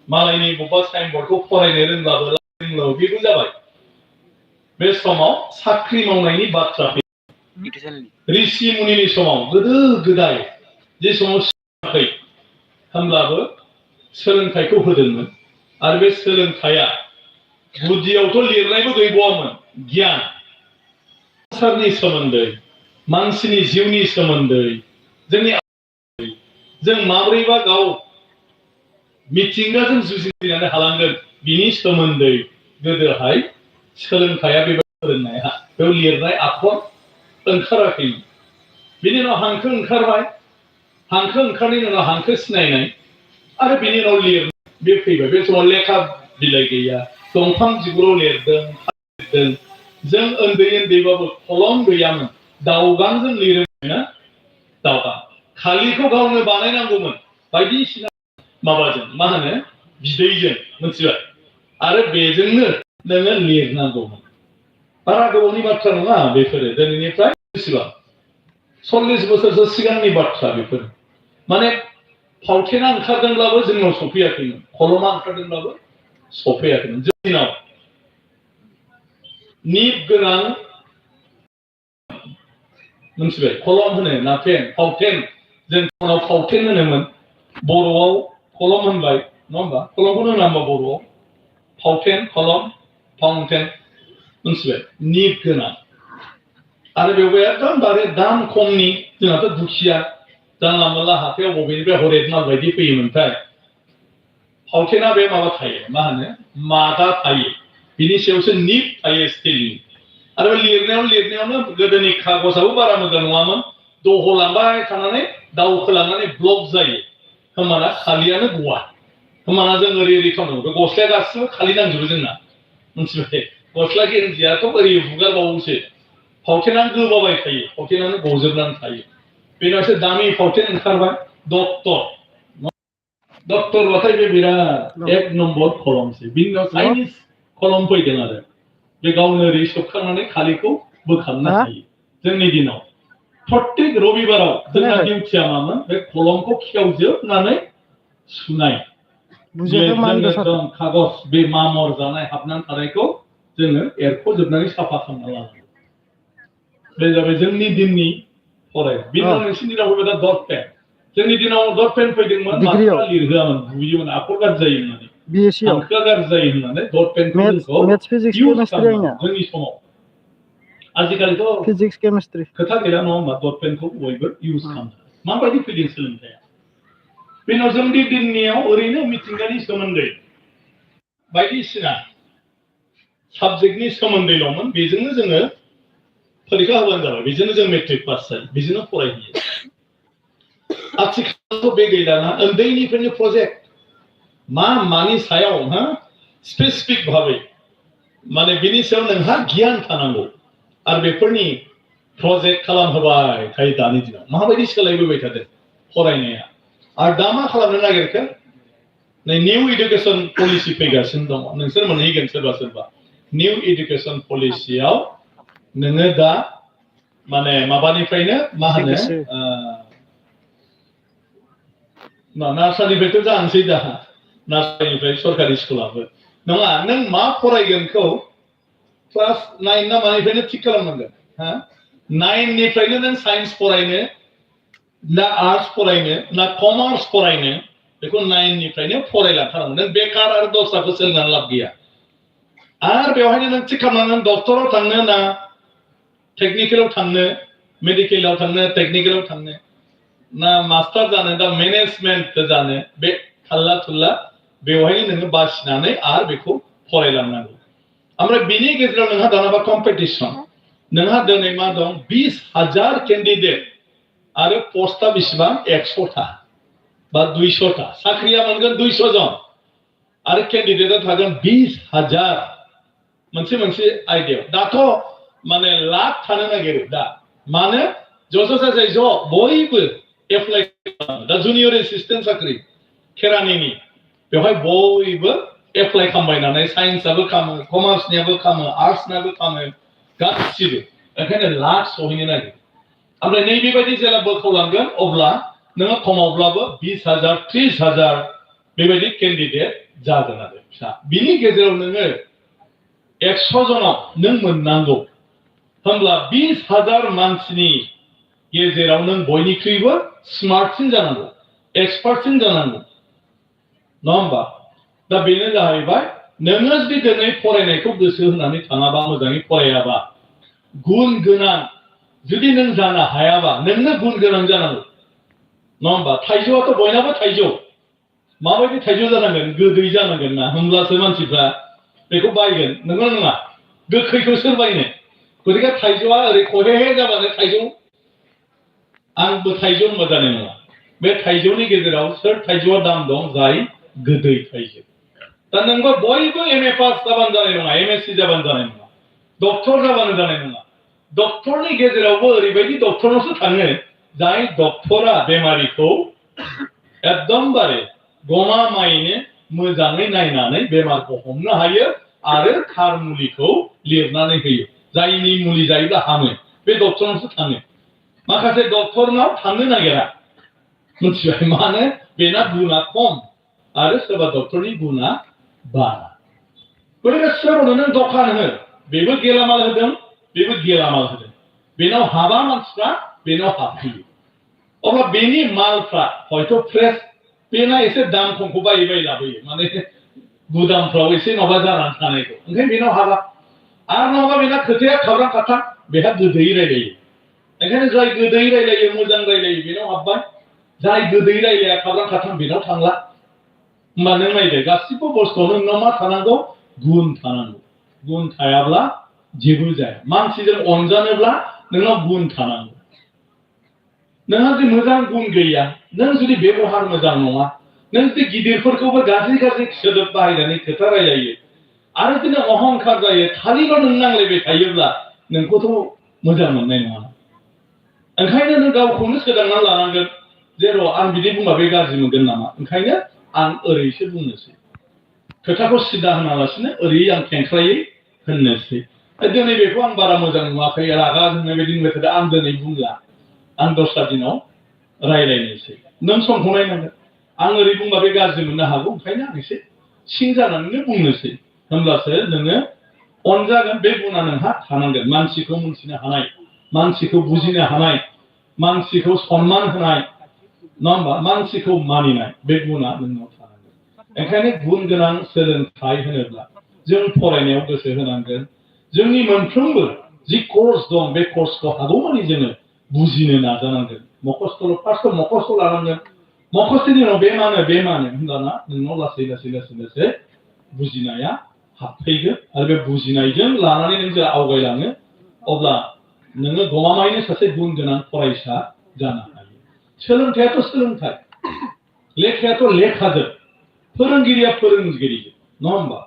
मालायनि बबेबा साइनबर्डखौ फरायनो रोंब्लाबो बेबो जाबाय बे समाव साख्रि मावनायनि बाथ्रा ऋषि मुनिनि समाव गोदो गोदाय जे समाव सोलोंथाइ होनब्लाबो सोलोंथाइखौ होदोंमोन आरो बे सोलोंथाइया गुदियावथ' लिरनायबो गैबावामोन गियान संसारनि सोमोन्दै मानसिनि जिउनि सोमोन्दै जों माबोरैबा गाव मिथिंगाजों जुजिनानै हालांगोन बिनि सोमोन्दै गोदोहाय सोलोंथाइया बेबायदि फोरोंनाया बेयाव लिरनाय आखर ओंखाराखैमोन। बिनि उनाव हांखो ओंखारबाय हांखो ओंखारनायनि उनाव हांखो सिनायनाय आरो बिनि उनाव लिरनाय बे फैबाय। बे समाव लेखा बिलाइ गैया दंफां बिगुराव लिरदों जों उन्दैबाबो कलम गैयामोन दावगांजों लिरोमोन दावगां खालिखौ गावनो बानायनांगौमोन बायदिसिना माबाजों मा होनो बिदैजों मोनथिबाय आरो बेजोंनो नोङो लिरनांगौमोन। बारा गोबावनि बाथ्रा नङा बेफोरो दिनैनिफ्राय बेसेबां 40 बोसोरसो सिगांनि बाथ्रा बेफोर माने फावथेना ओंखारदोंब्लाबो जोंनाव सफैयाखैमोन कलमा ओंखारदोंब्लाबो सफैयाखैमोन। जोंनाव निब गोनां मोनथिबाय कलम होनो ना पेन फावथेन जों फावथेन होनोमोन बर'आव कलम होनबाय नङा होमबा कलमखौनो होना होमबा बर'आव फावथेन कलम फाउन्टेन मोनथिबाय निब गोनां आरो बेवबो एकदमबारे दाम खमनि जोंहाथ' दुखिया जानला मोनला हाथायाव बबेनिफ्राय हरेक माल बायदि फैयोमोनथाय फावथेना बे माबा थायो मा होनो मादा थायो बिनि सायावसो निब थायो स्टिलनि आरो लिरनायावनो गोदोनि कागजाबो बारा मोजां नङामोन दहलांबाय थानानै दावखोलांनानै ब्लक जायो होमबाना खालियानो गवा होमबाना जों ओरै खालामनांगौ गस्लाया गासिबो खालि नांजोबो जोंना मोनथिबाय गस्ला गेन्जियाथ' ओरै हुगारबावोसो फावथेनानो गोबाबाय थायो फावथेनानो गजोबनानै थायो बेनावसो दामि फावथेन ओंखारबाय डक्टरबाथाय बे बिराद एक नम्बर कलमसै बिनि उनाव चाइनिज कलम फैदों आरो बे गावनो ओरै सोबखांनानै खालिखौ बोखांनो हायो। जोंनि दिनाव प्रत्येक रबिबाराव जोंना डिउटिया मामोन बे कलमखौ खेवजोबनानै सुनाय एकदम कागज बे मामर जानाय हाबनानै थानायखौ जोङो एरख'जोबनानै साफा खालामना लानांगौ। बे जाबाय जोंनि दिननि फरायनाय। बिनि उनाव नोंसिनि दिनाव फैबाय दा डट पेन जोंनि दिनाव डट पेन फैदोंमोन मास्टारआ लिरहोआमोन बुयोमोन आखर गाज्रि जायो होननानै हांखोआ गाज्रि जायो होननानै डट पेनखौ जोंखौ इउज खालामो जोंनि समाव। आजिखालिथ' फिजिक्स केमिस्ट्रि खोथा गैला नङा होमबा डट पेनखौ बयबो इउज खालामो। माबायदि फैदों सोलोंथाइया बेनि उनाव जोंनि दिननियाव ओरैनो मिथिंगानि सोमोन्दै बायदिसिना साबजेक्टनि सोमोन्दैल'मोन बेजोंनो जोङो फरिखा होबानो जाबाय बेजोंनो जों मेट्रिक पास जायो बेजोंनो फरायहैयो। आथिखालावथ' बे गैलाना उन्दैनिफ्रायनो प्रजेक्ट मानि सायाव स्पेसिफिक भाबै माने बिनि सायाव नोंहा गियान थानांगौ आरो बेफोरनि प्रजेक्ट खालामहोबाय थायो दानि दिनाव माबायदि सोलायबोबाय थादों फरायनाया आरो दा मा खालामनो नागिरखो नै निउ इडुकेसन पलिसि फैगासिनो दङ नोंसोर मोनहैगोन सोरबा सोरबा निउ इडुकेसन पलिसियाव नोङो दा माने माबानिफ्रायनो मा होनो नार्सारिनिफ्रायथ' जानोसै दा नार्सारिनिफ्राय सरकारि स्कुलाबो नङा नों मा फरायगोनखौ क्लास 9 ना मानिफ्रायनो थिग खालामनांगोन 9 निफ्रायनो नों साइन्स फरायनो ना आर्ट्स फरायनो ना कमार्स फरायनो बेखौ 9 निफ्रायनो फरायलांथारनांगोन नों बेकार आरो दस्राखौ सोलोंनानै लाब गैया आरो बेवहायनो नों थिग खालामनांगोन डक्टराव थांनो ना टेक्निकेलाव थांनो मेडिकेलाव थांनो टेक्निकेलाव थांनो ना मास्टार जानो दा मेनेजमेन्ट जानो बे थाल्ला थुल्ला बेवहायनो नोङो बासिनानै आरो बेखौ फरायलांनांगौ। ओमफ्राय बिनि गेजेराव नोंहा दानाबा कम्पिटिसन नोंहा दिनै मा दं 20,000 केन्डिडेट आरो पस्टआ बेसेबां 100टा बा 200टा साख्रिया मोनगोन 200 जन आरो केन्डिडेटआ थागोन 20,000 मोनसे आयदायाव दाथ' माने लाख थानो नागिरो दा मानो ज' बयबो एप्लाइ खालामो दा जुनियर एसिस्टेन्ट साख्रि केरानिनि बेवहाय बयबो एप्लाइ खालामबायनानै साइन्सआबो खालामो कमार्सनियाबो खालामो आर्ट्सनाबो खालामो गासिबो ओंखायनो लाख सहैनो नागिरो ओमफ्राय नैबेबायदि जेला बोखावलांगोन अब्ला नोङो खमावब्लाबो 20,000 30,000 बेबायदि केन्डिडेट जागोन आरो फिसा बिनि गेजेराव नोङो 100 जनाव नों मोननांगौ होमब्ला 20,000 मानसिनि गेजेराव नों बयनिख्रुइबो स्मार्टसिन जानांगौ एक्सपार्टसिन जानांगौ नङा होमबा दा बेनो जाहैबाय नोङो जुदि दिनै फरायनायखौ गोसो होनानै थाङाबा मोजाङै फरायाबा गुन गोनां जुदि नों जानो हायाबा नोंनो गुन गोनां जानांगौ नङा होमबा थाइजौआथ' बयनाबो थाइजौ माबायदि थाइजौ जानांगोन गोदै जानांगोन ना होमब्लासो मानसिफ्रा बेखौ बायगोन नंगौ नङा गोखैखौ सोर बायनो गतिके थाइजौआ ओरै खहेहे जाबानो थाइजौ आंबो थाइजौ होनबा जानाय नङा बे थाइजौनि गेजेराव सोर थाइजौआ दाम दं जाय गोदै थाइजौ दा नोंबो बयबो एमए पास जाबानो जानाय नङा एमएससी जाबानो जानाय नङा डक्टर जाबानो जानाय नङा डक्टरनि गेजेरावबो ओरैबायदि डक्टरनावसो थाङो जाय डक्टरा बेमारिखौ एकदमबारे गमामायैनो मोजाङै नायनानै बेमारखौ हमनो हायो आरो थार मुलिखौ लिरनानै होयो जायनि मुलि जायोब्ला हामो बे डक्टरनावसो थाङो माखासे डक्टरनाव थांनो नागिरा मिथिबाय मानो बेना गुना खम आरो सोरबा डक्टरनि गुना बारा गतिके सोरनो नों दखान हो बेबो गेलामाल होदों बेबो गेलामाल होदों बेनाव हाबा मानसिफ्रा बेनाव हाबफैयो अब्ला बेनि मालफ्रा हयथ' फ्रेश बेना एसे दाम खमखौ बायै बायै लाबोयो माने गुदामफ्राव एसे माबा जानानै थानायखौ ओंखायनो बेनाव हाबा आरो नङाबा बेना खोथाया खाब्रां खाथां बेहा गोदै रायलायो ओंखायनो जाय गोदै रायलायो मोजां रायलायो बेनाव हाबबाय जाय गोदै रायलाया खाब्रां खाथां बेनाव थांला होमबा नों नायदो गासिबो बुस्थुआवनो नोंनाव मा थानांगौ गुन थानांगौ गुन थायाब्ला जेबो जाया मानसिजों अनजानोब्ला नोंनाव गुन थानांगौ नोंहा जुदि मोजां गुन गैया नों जुदि बेबहार मोजां नङा नों जुदि गिदिरफोरखौबो गाज्रि गाज्रि सोदोब बाहायनानै खोथा रायलायो आरो जुदि अहंखार जायो खालिल' नों नांलायबाय थायोब्ला नोंखौथ' मोजां मोननाय नङा ओंखायनो नों गावखौनो सोदांनानै लानांगोन जे र' आं बिदि बुंबा बे गाज्रि मोनगोन नामा ओंखायनो आं ओरैसो बुंनोसै खोथाखौ सिदा होनालासिनो ओरै आं खेंख्रायै होननोसै दिनै बेखौ आं बारा मोजां नुवाखै रागा जोंनाय बायदि नुबाय थादों आं दिनै बुंला आं दस्रा दिनाव रायलायनोसै नों समखौ नायनांगोन आं ओरै बुंबा बे गाज्रि मोननो हागौ ओंखायनो आं एसे सिं जानानैनो बुंनोसै होमब्लासो नोङो अनजागोन बे गुना नोंहा थानांगोन मानसिखौ मोनथिनो हानाय मानसिखौ बुजिनो हानाय मानसिखौ सनमान होनाय नङा होमबा मानसिखौ मानिनाय बे गुना नोंनाव थानांगोन ओंखायनो गुन गोनां सोलोंथाइ होनोब्ला जों फरायनायाव गोसो होनांगोन जोंनि मोनफ्रोमबो जि कर्स दं बे कर्सखौ हागौमानि जोङो बुजिनो नाजानांगोन मखस्थ'ल' फार्स्टआव मखस्थ' लानांगोन मखस्थ'नि उनाव बे मानो होनब्लाना नोंनाव लासै लासै लासै लासै बुजिनाया हाबफैगोन आरो बे बुजिनायजों लानानै नों जेला आवगायलाङो अब्ला नोङो गमामायैनो सासे गुन गोनां फरायसा जानो हायो सोलोंथायाथ' सोलोंथाइ लेखायाथ' लेखाजों फोरोंगिरिया फोरोंगिरिजों नङा होमबा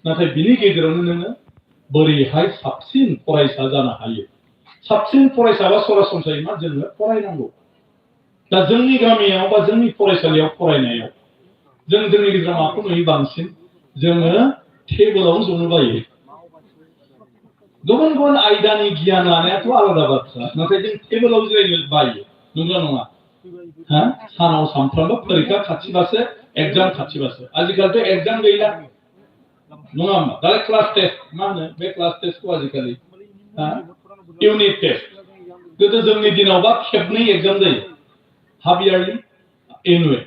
नाथाय बिनि गेजेरावनो नोङो बोरैहाय साबसिन फरायसा जानो हायो साबसिन फरायसाबा सरासनस्रायै मा जोङो फरायनांगौ दा जोंनि गामियाव बा जोंनि फरायसालियाव फरायनायाव जों जोंनि गेजेराव माखौ नुयो बांसिन जोङो टेबोलावनो जनो बायो गुबुन गुबुन आयदानि गियान लानायाथ' आलादा बाथ्रा नाथाय जों टेबोलाव जिरायनो बायो नंगौ नङा हा सानाव सानफ्रामबो फरिखा खाथिबासो एग्जाम खाथिबासो आजिखालिथ' एग्जाम गैला नङा होमबा दालाय क्लास टेस्ट मा होनो बे क्लास टेस्टखौ आजिखालि इउनिट टेस्ट गोदो जोंनि दिनावबा खेबनै एग्जाम जायो हाफ इयारलि एनुवेल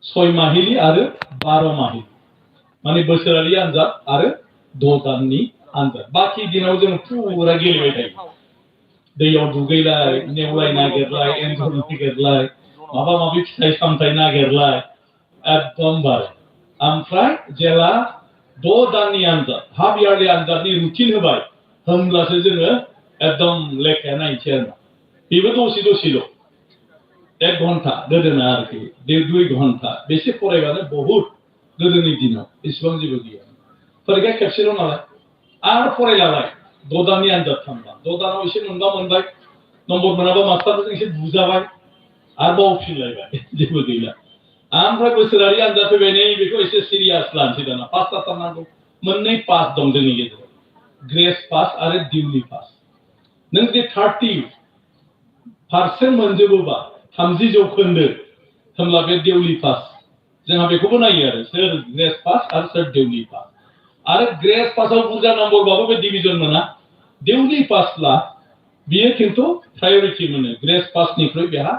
6 माहिलि आरो 12 माहिलि माने बोसोरारि आनजाद आरो 6 दाननि आनजाद बाखि दिनाव जों फुरा गेलेबाय थायो दैयाव दुगैलाय नेवलाय नागिरलाय एन्जर नागिरलाय माबा माबि फिथाइ सामथाइ नागिरलाय एकदमबारे ओमफ्राय जेला 6 दाननि आनजाद हाफ इयारलि आनजादनि रुटिन होबाय होमब्लासो जोङो एकदम लेखाया नायनोसै आरो बेबो दसेल' 1 घन्टा गोदोना आरोखि 2 घन्टा बेसे फरायबानो बहुत गोदोनि दिनाव एसेबां जेबो गैया फरिखा खेबसेल' नालाय आरो फरायलाबाय 6 दाननि आनजाद थांबा 6 दानाव एसे मोनबा मोनबाय नम्बर मोनाबा मास्टारफोरजों एसे बुजाबाय आरो बावफिनलायबाय जेबो गैला ओमफ्राय बोसोरारि आनजाद फैबाय नै बेखौ एसे सिरियास लानोसै दाना पास जाथारनांगौ मोननै पास दं जोंनि गेजेराव ग्रेस पास आरो डिउलि पास नों जुदि 30% मोनजोबोबा 30 जौखोन्दो होमब्ला बे डिउलि पास जोंहा बेखौबो नायो आरो सोर ग्रेस पास आरो सोर देउलि पास आरो ग्रेस पासाव बुरजा नाम्बारबाबो बे डिभिजन मोना देउलि पासब्ला बियो खिन्थु प्रायोरिटि मोनो ग्रेस पासनिख्रुइ बेहा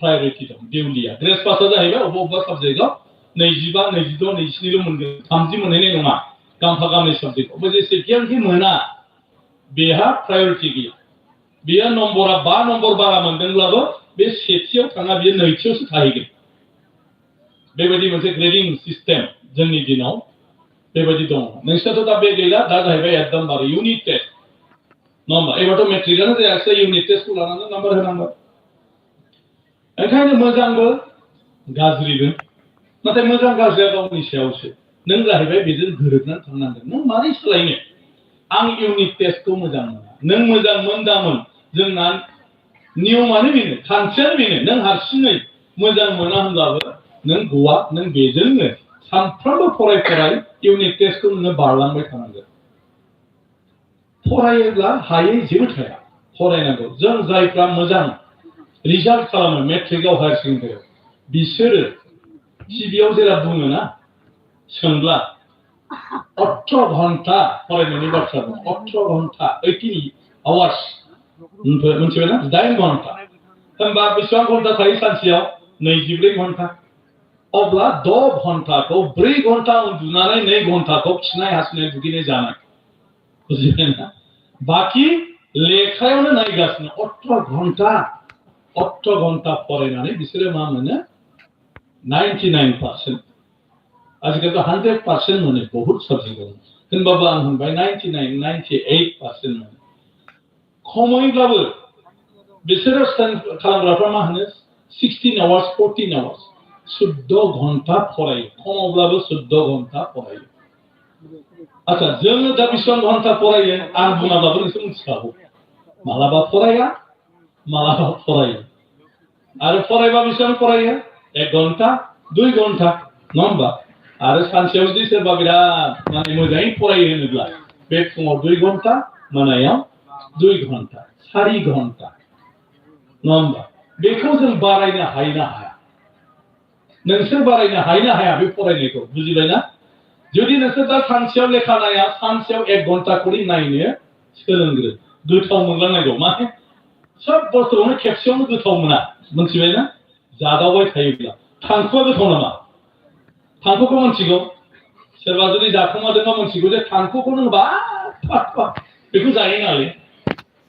प्रायोरिटि दं देउलिया ग्रेस पासआ जाहैबाय अबेबा साबजेक्टआव 25, 22, 27 मोनगोन 30 मोनहैनाय नङा गांफा गांनै साबजेक्ट अबे सेथियावखि मोना बेहा प्रायोरिटि गैया बेयो नम्बरा 5 नम्बर बारा मोनदोंब्लाबो बे सेथियाव थाङा बेयो नैथियावसो थाहैगोन बेबायदि मोनसे ग्रेडिं सिस्टेम जोंनि दिनाव बेबायदि दङ नोंसोरथ' दा बे गैला दा जाहैबाय एकदमबारे इउनिट टेस्ट नङा होमबा एबारथ' मेट्रिकआनो जायासै इउनिट टेस्टखौ लानानै नाम्बार होनांगोन ओंखायनो मोजांबो गाज्रिबो नाथाय मोजां गाज्रिया गावनि सायावसो नों जाहैबाय बेजों गोरोबनानै थांनांगोन नों मारै सोलायनो आं इउनिट टेस्टखौ मोजां मोना नों मोजां मोनदामोन जोंना नियमानो बेनो खान्थियानो बेनो नों हारसिङै मोजां मोना होनब्लाबो नों गवा नों बेजोंनो सानफ्रोमबो फराय इउनिट टेस्टखौ नोङो बारलांबाय थानांगोन फरायोब्ला हायै जेबो थाया फरायनांगौ जों जायफ्रा मोजां रिजाल्ट खालामो मेट्रिकआव हायार सेकेन्डारियाव बिसोरो टिभियाव जेला बुङोना सोंब्ला 18 घन्टा फरायनायनि बाथ्रा दं 18 घन्टा 18 आवार्स मोनथिबायना 8 घन्टा होनबा बेसेबां घन्टा थायो सानसेयाव 24 घन्टा अब्ला 10 घन्टाखौ 4 घन्टा उन्दुनानै 2 घन्टाखौ खिनाय हासुनाय दुगैनाय जानाय बुजिबायना बाखि लेखायावनो नायगासिनो 18 घन्टा फरायनानै बिसोरो मा मोनो 99% आजिखालिथ' 100% मोनो बहुत साबजेक्टआव होनबाबो आं होनबाय 98% मोनो खमैब्लाबो बिसोरो खालामग्राफ्रा मा होनो 16 आवार्स 14 आवार्स 14 घन्टा फरायो खमावब्लाबो 14 घन्टा फरायो आচ্ছা जोङो दा बेसेबां घन्टा फरायो आं बुङाब्लाबो नोंसोर मिथिखागौ मालाबा फराया मालाबा फरायो आरो फरायबा बेसेबां फरायो 1 घन्टा 2 घन्टा नङा होमबा आरो सानसेयाव जुदि सोरबा बिराद माने मोजाङै फरायो होनोब्ला बे फुङाव 2 घन्टा मोनायाव 2 घन्टा 4 घन्टा नङा होमबा बेखौ जों बारायनो हायो ना हाया नोंसोर बारायनो हायो ना हाया बे फरायनायखौ बुजिबायना जुदि नोंसोर दा सानसेयाव लेखा नाया सानसेयाव 1 घन्टा खरि नायनो सोलोंग्रो गोथाव मोनलांनांगौ माने सब बुस्थुआवनो खेबसेयावनो गोथाव मोना मोनथिबायना जादावबाय थायोब्ला थांखुआ गोथाव नामा थांखुखौ मोनथिगौ सोरबा जुदि जाखोमादोंबा मोनथिगौ जे थांखुखौ नों बेखौ जायो नालाय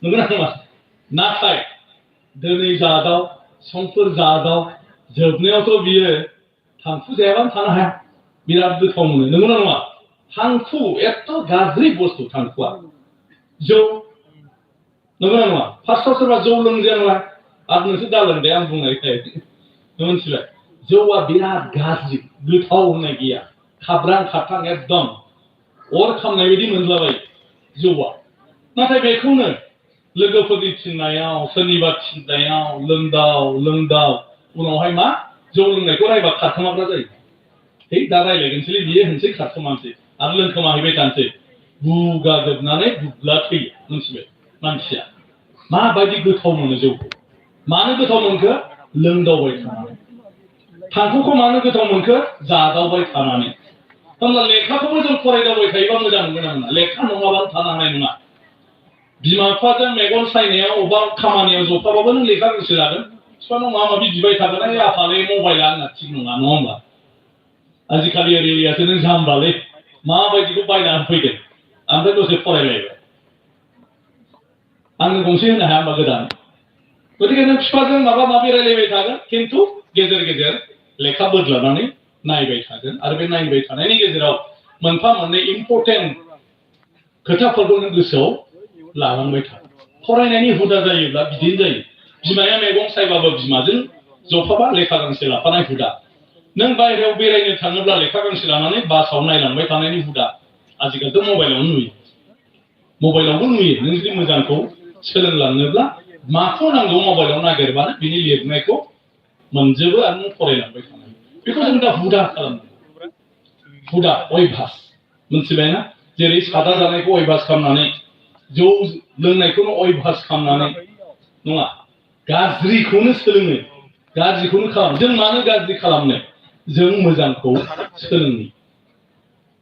नंगौना नङा नाथाय दिनै जादाव समफोर जादाव जोबनायावथ' बियो थांखु जायाबानो थानो हाया बिराद गोथाव मोनो नंगौना नङा थांखु एथ' गाज्रि बुस्थु थांखुआ जौ नंगौना नङा फार्स्टआव सोरबा जौ लोंजेनबाय आरो नोंसोर दा लोंदे आं बुंनायखाय मोनथिबाय जौआ बिराद गाज्रि गोथाव होननाय गैया खाब्रां खाथां एकदम अर खामनाय बायदि मोनलाबाय जौआ नाथाय बेखौनो लोगोफोरनि थिननायाव सोरनिबा थिननायाव लोंदाव उनावहाय मा जौ लोंनायखौ रायबा खारखोमाग्रा जायो है दा रायलायगोनसैलै बियो होनसै खारखोमानोसै आरो लोंखोमाहैबाय थानोसै बुगा जोबनानै बुब्ला थैयो मोनथिबाय मानसिया माबायदि गोथाव मोनो जौखौ मानो गोथाव मोनखो लोंदावबाय थानानै थांखुखौ मानो गोथाव मोनखो जादावबाय थानानै होनब्ला लेखाखौबो जों फरायदावबाय थायोबा मोजां मोनगोन ना मोना लेखा नङाबानो थानो हानाय नङा बिमा बिफाजों मेगन सायनायाव अबेबा खामानियाव जफाबाबो नों लेखा गांसे लागोन बिफानाव माबा माबि बिबाय थागोन आफालै मबाइला आंना थिग नङा नङा होमबा आजिखालि ओरैयासो नों जाम्बालै माबायदिखौ बायनानै फैदों ओमफ्राय दसे फरायलायबाय आंनो गंसे होनो हाया होमबा गोदान गतिके नों बिफाजों माबा माबि रायलायबाय थागोन खिन्थु गेजेर गेजेर लेखा बोदलानानै नायबाय थागोन आरो बे नायबाय थानायनि गेजेराव मोनफा मोननै इम्परटेन्ट खोथाफोरखौ नों गोसोआव लालांबाय था फरायनायनि हुदा जायोब्ला बिदिनो जायो बिमाया मैगं सायबाबो बिमाजों जफाबा लेखा गांसे लाफानाय हुदा नों बाहेरायाव बेरायनो थाङोब्ला लेखा गांसे लानानै बासाव नायलांबाय थानायनि हुदा आजिखालिथ' मबाइलावबो नुयो नों जुदि मोजांखौ सोलोंलांनोब्ला माखौ नांगौ मबाइलाव नागिरबानो बिनि लिरनायखौ मोनजोबो आरो नों फरायलांबाय थानाय बेखौ जों दा हुदा खालामनांगौ हुदा अयभास मोनथिबायना जेरै सादा जानायखौ अयभास खालामनानै जौ लोंनायखौनो अयभास खालामनानै नङा गाज्रिखौनो सोलोङो गाज्रिखौनो खालाम जों मानो गाज्रि खालामनो जों मोजांखौ सोलोंनि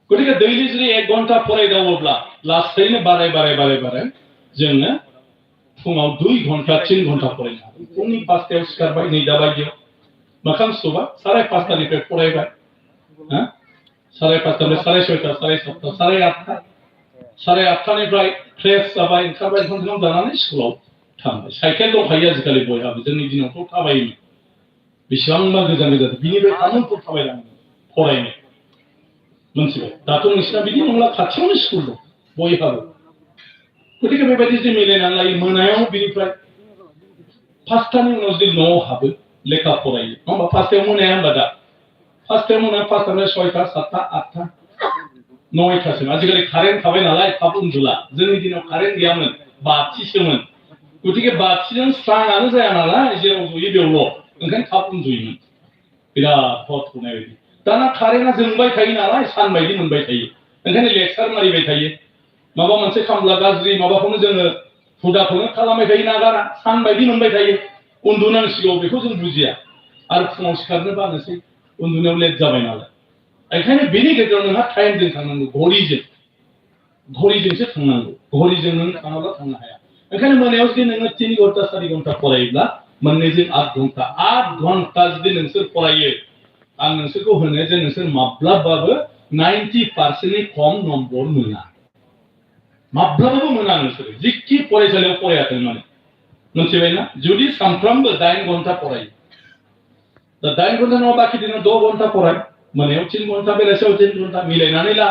गतिके दैलि जुदि 1 घन्टा फरायदावोब्ला लासैनो बाराय जोङो फुङाव 2 घन्टा 3 घन्टा फरायनो हागोन फुंनि 5टायाव सिखारबाय नै दा बायदियाव मोखां सुबाय 5:30निफ्राय फरायबाय 5:30 6:30 7:30 8:30 8:30निफ्राय फ्रेश जाबाय ओंखारबाय ओंखाम जानानै स्कुलाव थांबाय साइकेल दंखायो आजिखालि बयहाबो जोंनि दिनावथ' थाबायोमोन बेसेबांबा गोजान बिनिफ्राय थामोनफोर थाबायलाङोमोन फरायनो मोनथिबाय दाथ' नोंसिना बिदि नंला खाथियावनो स्कुल दं बयहाबो गतिके बेबायदि जे मिलायनानै लायो मोनायाव बिनिफ्राय 5टानि उनाव जुदि न'आव हाबो लेखा फरायो नङा होमबा 5टायाव मोनाया होमबा दा 5टायाव मोना 5टानिफ्राय 6टा 7टा 8टा 9टासिम आजिखालि कारेन्ट थाबाय नालाय थाब उन्दुला जोंनि दिनाव कारेन्ट गैयामोन बाथिसोमोन गतिके बाथिजों स्राङानो जाया नालाय जेराव जयो बेयावल' ओंखायनो थाब उन्दुयोमोन बिराद हर थौनाय बायदि दाना कारेन्टआ जोंबाय थायो नालाय सान बायदि मोनबाय थायो ओंखायनो लेक्सार मारिबाय थायो माबा मोनसे खामला गाज्रि माबाखौनो जोङो हुदाखौनो खालामबाय थायो नागारा सान बायदि मोनबाय थायो उन्दुनांसिगौ बेखौ जों बुजिया आरो फुङाव सिखारनो बानोसै उन्दुनायाव लेट जाबाय नालाय ओंखायनो बेनि गेजेराव नोंहा टाइमजों थांनांगौ घड़ीजोंसो थांनांगौ घड़ीजों नों थाङाब्ला थांनो हाया ओंखायनो मोनायाव जुदि नोङो 3 घन्टा 4 घन्टा फरायोब्ला मोननैजों 8 घन्टा जुदि नोंसोर फरायो आं नोंसोरखौ होनो जे नोंसोर माब्लाबाबो 90% खम नम्बर मोना माब्लाबाबो मोना नोंसोर जिखि फरायसालियाव फरायाथों माने मोनथिबायना जुदि सानफ्रामबो 8 घन्टा फरायो दा 8 घन्टा नङा बाखि दिनाव 6 घन्टा फराय मोनायाव 3 घन्टा बेलासियाव 3 घन्टा मिलायनानै ला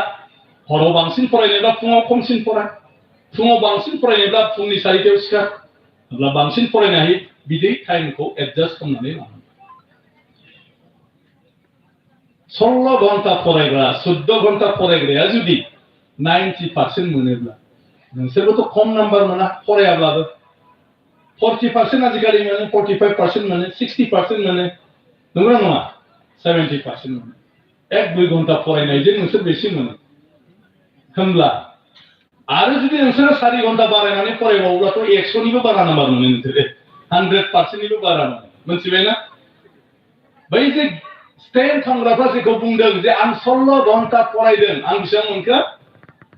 हराव बांसिन फरायनोब्ला फुङाव खमसिन फराय फुङाव बांसिन फरायनोब्ला फुंनि 4टायाव सिखार अब्ला बांसिन फरायनो हायो बिदि टाइमखौ एडजास्ट खालामनानै लानांगौ 16 घन्टा फरायग्रा 14 घन्टा फरायग्राया जुदि 90% मोनोब्ला नोंसोरबोथ' खम नाम्बार मोना फरायाब्लाबो 40% आजिखालि मोनो 45% मोनो 60% मोनो नंगौना नङा 70% मोनो 1-2 घन्टा फरायनायजों नोंसोर बेसे मोनो होमब्ला आरो जुदि नोंसोर 4 घन्टा बारायनानै फरायबावोब्लाथ' 100निबो बारा नाम्बार मोनो नोंसोर 100%निबो बारा मोनो मोनथिबायना बै जे स्टेन्ड खालामग्राफ्रा जेखौ बुंदों जे आं 16 घन्टा फरायदों आं बेसेबां मोनखो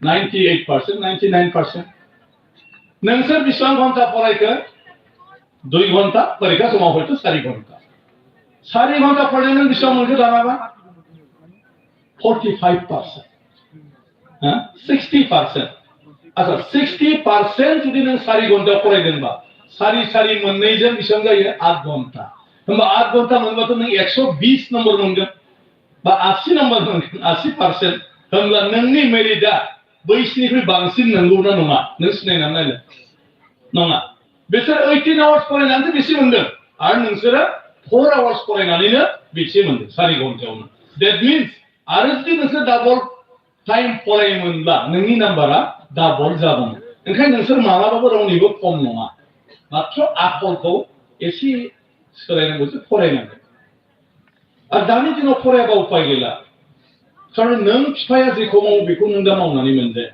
98% 99% नोंसोर बेसेबां घन्टा फरायखो 2 घन्टा परीक्षा समाव हयथ' 4 घन्टा 4 घन्टा फरायनानै नों बेसेबां मोनखो दानाबा 45% 60% आच्छा 60% जुदि नों 4 घन्टा फरायदोंबा 4 मोननैजों बेसेबां जायो 8 घन्टा होमबा 8 घन्टा मोनबाथ' नों 120 नम्बर मोनगोन बा 80 नम्बर मोनगोन 80% होमब्ला नोंनि मेरिटआ बैसिनिख्रुइ बांसिन नंगौना नङा नों सिनायनानै नायलाय नङा बिसोर 18 आवार्स फरायनानै बेसे मोनदों आरो नोंसोरो 4 आवार्स फरायनानैनो बेसे मोनदों 4 घन्टायावनो दैट मिन्स आरो जुदि नोंसोर डाबल टाइम फरायोमोनब्ला नोंनि नाम्बारा डाबल जागौमोन ओंखायनो नोंसोर मालाबाबो रावनिबो खम नङा मात्र आखलखौ एसे सोलायनांगौसो फरायनांगौ आरो दानि दिनाव फरायाबा उपाय गैला खारन नों बिफाया जेखौ मावो बेखौ नों दा मावनानै मोनजाया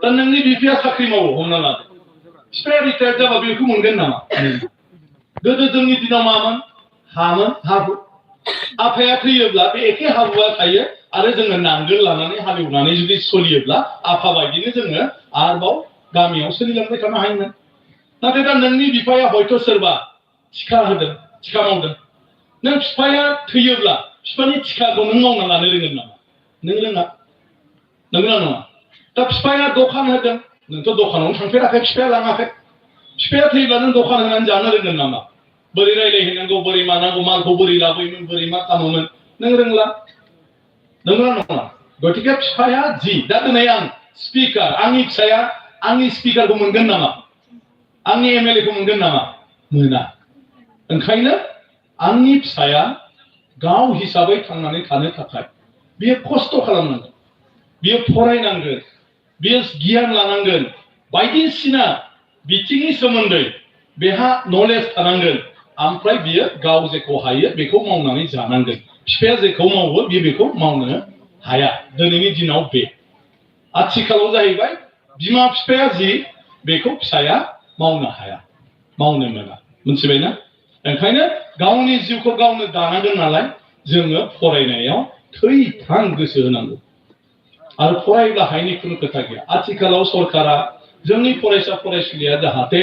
दा नोंनि बिफाया साख्रि मावो हमना लादो बिफाया रिटायार जाबा बेखौ मोनगोन नामा गोदो जोंनि दिनाव मामोन हामोन हाबु आफाया थैयोब्ला बे एखे हाबुआ थायो आरो जोङो नांगोल लानानै हालेवनानै जुदि सोलियोब्ला आफा बायदिनो जोङो आरोबाव गामियाव सोलिलांबाय थानो हायोमोन नाथाय दा नोंनि बिफाया हयथ' सोरबा थिखा होदों थिखा मावदों नों बिफाया थैयोब्ला बिफानि थिखाखौ नों मावना लानो रोंगोन नामा नों रोङा नंगौना नङा दा बिफाया दखान होदों नोंथ' दखानावनो थांफेराखै बिफाया लाङाखै बिफाया थैब्ला नों दखान होनानै जानो रोंगोन नामा बोरै रायलायहैनांगौ बोरै मानांगौ मालखौ बोरै लाबोयोमोन बोरै मा खालामोमोन नों रोंला नंगौना नङा गतिके बिफाया जि दा दिनै आं स्पिकार आंनि फिसाया आंनि स्पिकारखौ मोनगोन नामा आंनि एमएलएखौ मोनगोन नामा मोना ओंखायनो आंनि फिसाया गाव हिसाबै थांनानै थानो थाखाय बियो खस्थ' खालामनांगोन बियो फरायनांगोन बियो गियान लानांगोन बायदिसिना बिथिंनि सोमोन्दै बेहा नलेज थानांगोन ओमफ्राय बियो गाव जेखौ हायो बेखौ मावनानै जानांगोन बिफाया जेखौ मावो बियो बेखौ मावनो हाया दिनैनि दिनाव बे आथिखालाव जाहैबाय बिमा बिफाया जि बेखौ फिसाया मावनो हाया मावनो मोना मोनथिबायना ओंखायनो गावनि जिउखौ गावनो दानांगोन नालाय जोङो फरायनायाव थैथां गोसो होनांगौ आरो फरायब्ला हायिनि खुनु खोथा गैया आथिखालाव सरकारा जोंनि फरायसा फरायसुलिया जाहाथे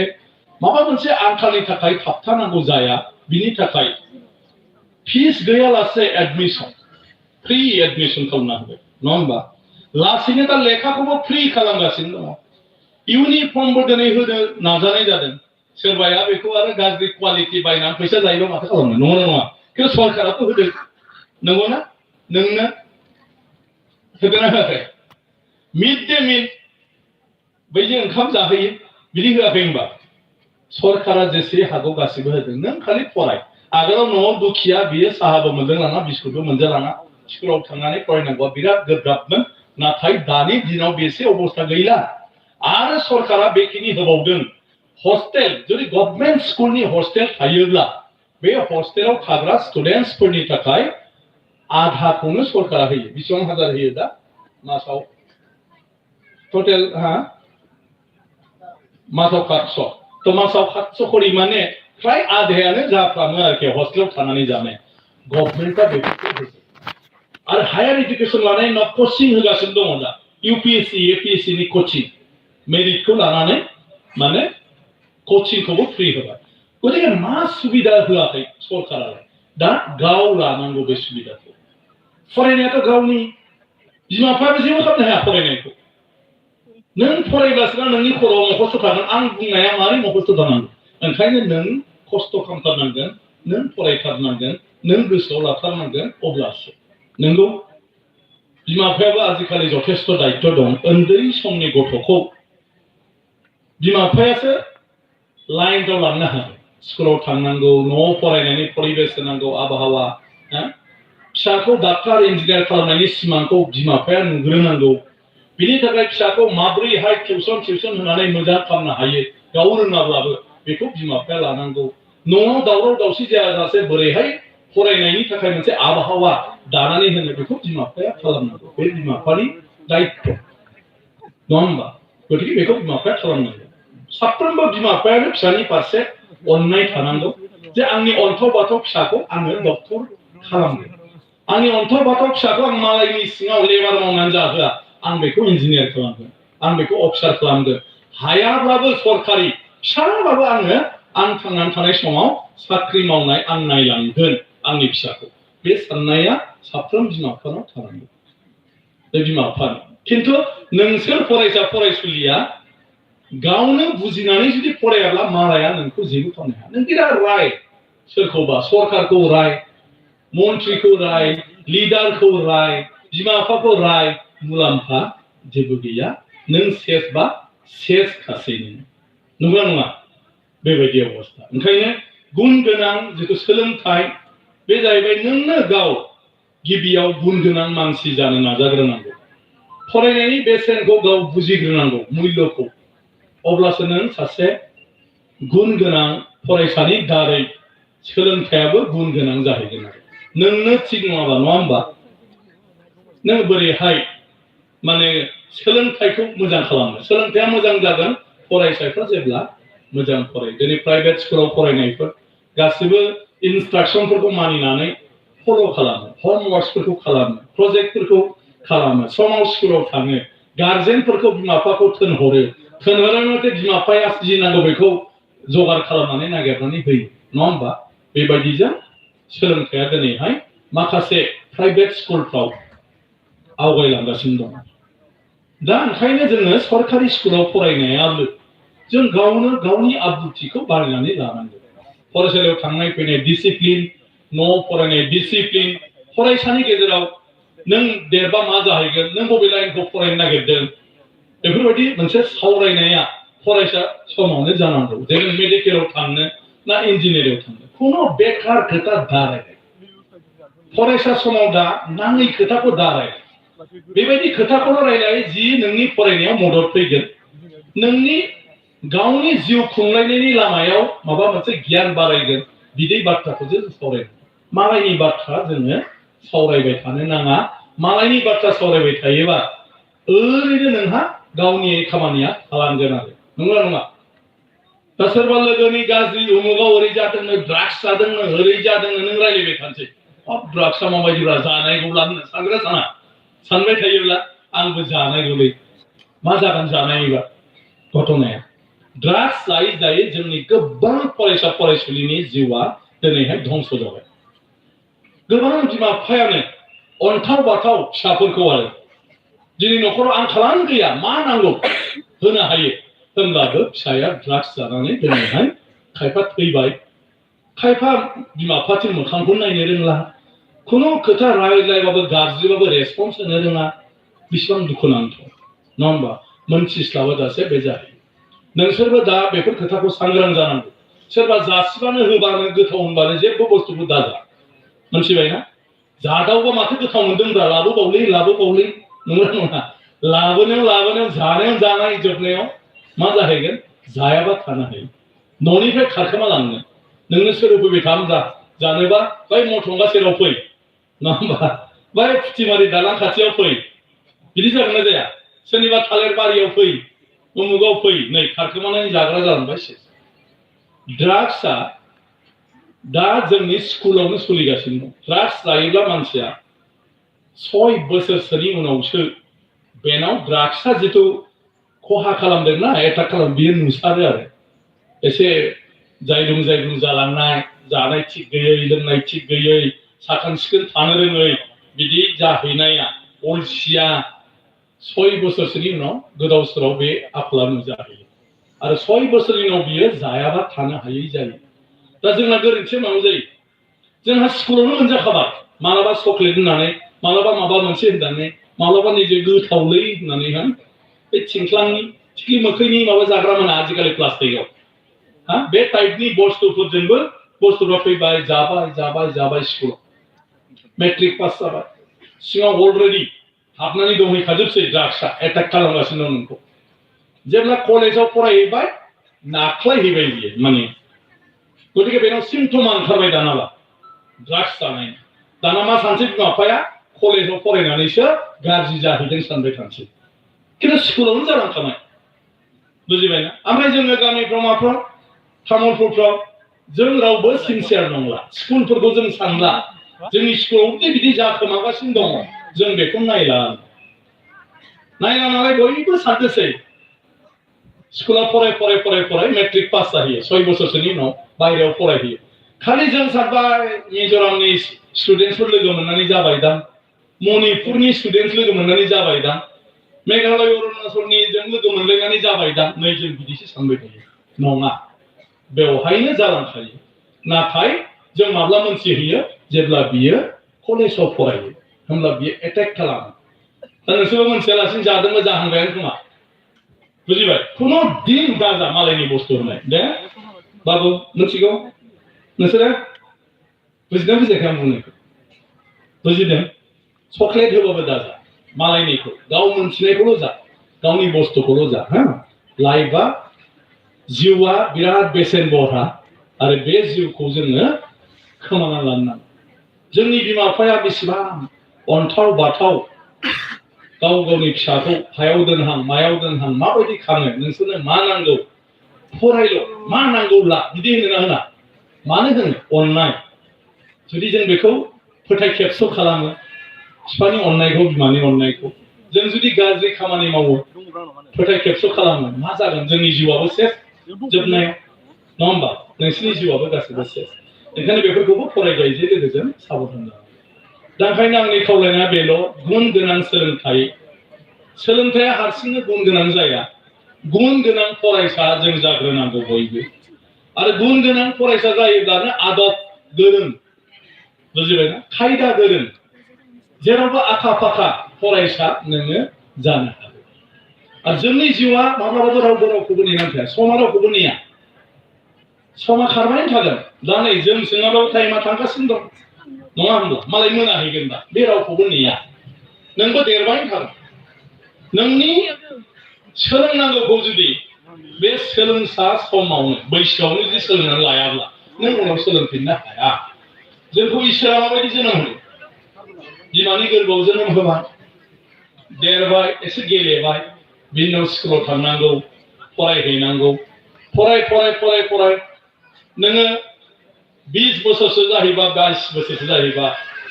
माबा मोनसे आंखालनि थाखाय थाबथानांगौ जाया बिनि थाखाय फिस गैयालासे एडमिशन फ्रि एडमिशन खालामना होबाय नङा होमबा लासैनो दा लेखाखौबो फ्रि खालामगासिनो दङ इउनिफर्मबो दिनै होनो नाजानाय जादों सोरबाया बेखौ आरो गाज्रि क्वालिटि बायनानै फैसा जायोबा माथो खालामनो नंगौना नङा खिन्थु सरकाराथ' होदों नंगौना नोंनो होदोंना होआखै मिड डे मिल बै जे ओंखाम जाहोयो बिदि होआखै होनबा सरकारा जेसे हागौ गासिबो होदों नों खालि फराय आगोलाव न'आव दुखिया बियो साहाबो मोनलोंलाङा बिस्कुटबो मोनजालाङा स्कुलाव थांनानै फरायनांगौआ बिराद गोब्राबमोन नाथाय दानि दिनाव बेसे अबस्था गैला आरो सरकारा बेखिनि होबावदों हस्टेल जुदि गभर्नमेन्ट स्कुलनि हस्टेल थायोब्ला बे हस्टेलाव थाग्रा स्टुडेन्टसफोरनि थाखाय आधाखौनो सरकारा होयो बेसेबां हाजार होयो दा मासाव टटेल मासाव 700 तो मासाव 700 करि माने फ्राय आधायानो जाफ्रामो आरोखि हस्टेलाव थानानै जानाय गभर्नमेन्टआ बेखौ होयो आरो हायार एजुकेशन लानायनि कोचिं होगासिनो दङ दा यूपीएससी एपीएससी नि कोचिं मेरिटखौ लानानै माने कोचिंखौबो फ्रि होबाय गतिके मा सुबिदा होआखै सरकारालाय दा गाव लानांगौ बे सुबिदाखौ फरायनायाथ' गावनि बिमा बिफायाबो जेबो खालामनो हाया फरायनायखौ नों फरायब्लासो नोंनि खर'आव मखस्थ' थागोन आं बुंनाया मारै मखस्थ' थानांगौ ओंखायनो नों खस्थ' खालामथारनांगोन नों फरायथारनांगोन नों गोसोआव लाथारनांगोन अब्लासो नंगौ बिमा बिफायाबो आजिखालि जथेस्थ' दायित्व दं उन्दै समनि गथ'खौ बिमा बिफायासो लाइनआव लांनो हागोन स्कुलाव थांनांगौ न'आव फरायनायनि परिबेस होनांगौ आबहावा फिसाखौ डाक्टार इन्जिनियार खालामनायनि सिमांखौ बिमा बिफाया नुग्रोनांगौ बिनि थाखाय फिसाखौ माब्रैहाय टिउसन होनानै मोजां खालामनो हायो गाव रोङाब्लाबो बेखौ बिमा बिफाया लानांगौ न'आव दावराव दावसि जायाजासे बोरैहाय फरायनायनि थाखाय मोनसे आबहावा दानानै होनो बेखौ बिमा बिफाया खालामनांगौ बे बिमा बिफानि दायित्व नङा होमबा गतिके बेखौ बिमा बिफाया खालामनांगौ साफ्रोमबो बिमा बिफायानो फिसानि फारसे अननाय थानांगौ जे आंनि अन्थाव बाथाव फिसाखौ आङो डक्टर खालामगोन आंनि अन्थाव बाथाव फिसाखौ आं मालायनि सिङाव लेबार मावनानै जाहोआ आं बेखौ इन्जिनियार खालामगोन आं बेखौ अफिसार खालामगोन हायाब्लाबो सरकारि फिसाब्लाबो आङो आं थांनानै थानाय समाव साख्रि मावनाय आं नायलांगोन आंनि फिसाखौ बे साननाया साफ्रोम बिमा बिफानाव थानांगौ बे बिमा बिफानि खिन्थु नोंसोर फरायसा फरायसुलिया गावनो बुजिनानै जुदि फरायाब्ला मालाया नोंखौ जेबो खालामनो हाया नों बिराद राय सोरखौबा सरकारखौ राय मन्थ्रिखौ राय लिडारखौ राय बिमा बिफाखौ राय मुलाम्फा जेबो गैया नों सेसबा सेस खासै नंगौना नङा बेबायदि अबस्था ओंखायनो गुन गोनां जिथु सोलोंथाइ बे जाहैबाय नोंनो गाव गिबियाव गुन गोनां मानसि जानो नाजाग्रोनांगौ फरायनायनि बेसेनखौ गाव बुजिग्रोनांगौ मुल्यखौ अब्लासो नों सासे गुन गोनां फरायसानि दारै सोलोंथायाबो गुन गोनां जाहैगोन आरो नोंनो थिग नङाबा नङा होमबा नों बोरैहाय माने सोलोंथाइखौ मोजां खालामनो सोलोंथाया मोजां जागोन फरायसाफ्रा जेब्ला मोजां फरायो दिनै प्राइभेट स्कुलाव फरायनायफोर गासिबो इन्सट्राक्सनफोरखौ मानिनानै फल' खालामो होमवर्कफोरखौ खालामो प्रजेक्टफोरखौ खालामो समाव स्कुलाव थाङो गार्जेनफोरखौ बिमा बिफाखौ थोनहरो मथे बिमा बिफाया जि नांगौ बेखौ जगार खालामनानै नागिरनानै होयो नङा होमबा बेबायदिजों सोलोंथाया दिनैहाय माखासे प्राइभेट स्कुलफ्राव आवगायलांगासिनो दं दा ओंखायनो जोङो सरकारि स्कुलाव फरायनायाबो जों गावनो गावनि आब्रुथिखौ बानायनानै लानांगौ फरायसालियाव थांनाय फैनाय डिसिप्लिन न'आव फरायनाय डिसिप्लिन फरायसानि गेजेराव नों देरबा मा जाहैगोन नों बबे लाइनखौ फरायनो नागिरदों बेफोरबायदि मोनसे सावरायनाया फरायसा समावनो जानांगौ जे नों मेडिकेलाव थांनो ना इन्जिनियारिंआव थांनो खुनु बेकार खोथा दारायनाय फरायसा समाव दा नाङै खोथाखौ दारायनाय बेबायदि खोथाखौल' रायलाय जि नोंनि फरायनायाव मदद फैगोन नोंनि गावनि जिउ खुंलायनायनि लामायाव माबा मोनसे गियान बारायगोन बिदै बाथ्राखौ जों सावरायनांगौ मालायनि बाथ्रा जोङो सावरायबाय थानो नाङा मालायनि बाथ्रा सावरायबाय थायोबा ओरैनो नोंहा गावनि खामानिया थालांगोन आरो नंगौना नङा दा सोरबा लोगोनि गाज्रि उमुगाव ओरै जादोंनो ड्राग्स जादोंनो ओरै जादोंनो नों रायलायबाय थानोसै अब ड्राग्सआ माबायदिब्ला जानायखौब्ला सानग्रा साना सानबाय थायोब्ला आंबो जानायगौलै मा जागोन जानायबा घटनाया ड्राग्स जायै जायै जोंनि गोबां फरायसा फरायसुलिनि जिउआ दिनैहाय धंस जाबाय गोबां बिमा बिफायानो अन्थाव बाथाव फिसाफोरखौ आरो दिनै न'खराव आंखालानो गैया मा नांगौ होनो हायो होनब्लाबो फिसाया ड्राग्स जानानै दिनैहाय खायफा थैबाय खायफा बिमा बिफानि मोखांखौ नायनो रोंला खुनु खोथा रायज्लायबाबो गाज्रिबाबो रेसपन्स होनो रोङा बेसेबां दुखुनांथाव नङा होमबा मोनथिस्लाबा जासे बे जायो नोंसोरबो दा बेफोर खोथाखौ सांग्रां जानांगौ सोरबा जासिबानो होबानो गोथाव होनबानो जेबो बुस्थुखौ दाजा मोनथिबायना जादावबा माथो गोथाव मोनदोंब्रा लाबोबावलै नंगौना नङा लाबोनायाव जानायाव जानाय जोबनायाव मा जाहैगोन जायाबा थानो हायो न'निफ्राय खारखोमा लांनो नोंनो सोर होफैबाय थामब्रा जानोबा बै मथंगा सेराव फै नङा होमबा बै फुथिमारि दालां खाथियाव फै बिदि जागोन ना जाया सोरनिबा थालिर बारियाव फै उमुगाव फै नै खारखोमानानै जाग्रा जालांबाय ड्राग्सआ दा जोंनि स्कुलावनो सोलिगासिनो दं ड्राग्स लायोब्ला मानसिया 6 बोसोरसोनि उनावसो बेनाव ड्राग्सआ जिथु खहा खालामदोंना एटाक खालाम बियो नुसारो आरो एसे जायदुं जालांनाय जानाय थिग गैयै लोंनाय थिग गैयै साखोन सिखोन थानो रोङै बिदि जाहैनाया अलसिया 6 बोसोरसोनि उनाव गोदाव सोराव बे आखला नुजाहैयो आरो 6 बोसोरनि उनाव बियो जायाबा थानो हायै जायो दा जोंना गोरोन्थिया माबा जायो जोंहा स्कुलावनो मोनजाखाबाय मालाबा चकलेट होननानै मालाबा माबा मोनसे होननानै मालाबा निजे गोथावलै होननानैहाय बे थिंख्लांनि थिख्लि मोखैनि माबा जाग्रा मोना आजिखालि प्लास्टिकआव हा बे टाइपनि बुस्थुफोरजोंबो बुस्थुफ्रा फैबाय जाबाय स्कुलाव मेट्रिक पास जाबाय सिङाव अलरेडि हाबनानै दंहैखाजोबसै ड्राग्सआ एटाक खालामगासिनो दं नोंखौ जेब्ला कलेजाव फरायहैबाय नाख्लायहैबाय बियो माने गतिके बेनाव सिम्पटमा ओंखारबाय दानाबा ड्राग्स जानाय दाना मा सानसै बिमा बिफाया कलेजाव फरायनानैसो गाज्रि जाहैदों सानबाय थानोसै खिन्थु स्कुलावनो जालांखानाय बुजिबायना ओमफ्राय जोङो गामिफ्राव माफ्राव तामुलपुरफ्राव जों रावबो सिनसियार नंला स्कुलफोरखौ जों सानला जोंनि स्कुलावबो बिदि जाखोमागासिनो दङ जों बेखौ नायला नालाय बयबो साननोसै स्कुलाव फराय मेट्रिक पास जाहैयो 6 बोसोरसोनि उनाव बायहेरायाव फरायहैयो खालि जों सानबाय मिज'रामनि स्टुडेन्टसफोर लोगो मोननानै जाबाय दा मणिपुरनि स्टुडेन्टस लोगो मोननानै जाबाय दा मेघालय अरुणाचलनि जों लोगो मोनलायनानै जाबाय दा नै जों बिदिसो सानबाय थायो नङा बेवहायनो जालांखायो नाथाय जों माब्ला मोनथिहैयो जेब्ला बियो कलेजाव फरायो होमब्ला बियो एटेक खालामो दा नोंसोरबो मोनथियालासिनो जादोंबा जाहांबायानो खोमा बुझिबाय खुनु दिन दाजा मालायनि बुस्थु होनाय दे बाबु मिथिगौ नोंसोरो बुजिदों बुजियाखै आं बुंनायखौ बुजिदों चकलेट होबाबो दाजा मालायनिखौ गाव मोनथिनायखौल' जा गावनि बुस्थुखौल' जा हा लाइफआ जिउआ बिराद बेसेन बरहा आरो बे जिउखौ जोङो खोमाना लानो नाङा जोंनि बिमा बिफाया बेसेबां अन्थाव बाथाव गावनि फिसाखौ हायाव दोनहां मायाव दोनहां माबायदि खाङो नोंसोरनो मा नांगौ फरायल' मा नांगौब्ला बिदि होनो होना मानो होनो अननाय जुदि जों बेखौ फोथाय खेबस' खालामो बिफानि अननायखौ बिमानि अननायखौ जों जुदि गाज्रि खामानि मावो फोथाय खेबस' खालामो मा जागोन जोंनि जिउआबो सेस जोबनायाव नङा होमबा नोंसोरनि जिउआबो गासैबो सेस ओंखायनो बेफोरखौबो फरायजायैजों लोगोजों साबधान जानांगौ दा ओंखायनो आंनि खावलायनाया बेल' गुन गोनां सोलोंथाइया हारसिंनो गुन गोनां जाया गुन गोनां फरायसा जों जाग्रोनांगौ बयबो आरो गुन गोनां फरायसा जायोब्लानो आदब गोरों बुजिबायना खायदा गोरों जेरावबो आखा फाखा फरायसा नोङो जानो हागोन आरो जोंनि जिउआ माब्लाबाबो रावबो रावखौबो नेनानै थाया समा रावखौबो नेया समा खारबायनो थागोन दा नै जों सोङाबाबो टाइमा थांगासिनो दं नङा होनब्ला मालाय मोनाहैगोन दा बे रावखौबो नेया नोंबो देरबायनो थागोन नोंनि सोलोंनांगौखौ जुदि बे सोलोंसा समावनो बैसोआवनो जुदि सोलोंनानै लायाब्ला नों उनाव सोलोंफिननो हाया जोंखौ इसोरा माबायदि जोनोम होदों बिमानि गोरबोआव जोनोम होबाय देरबाय एसे गेलेबाय बिनि उनाव स्कुलाव थांनांगौ फरायहैनांगौ फराय नोङो 20 बोसोरसो जाहैबा 22 बोसोरसो जाहैबा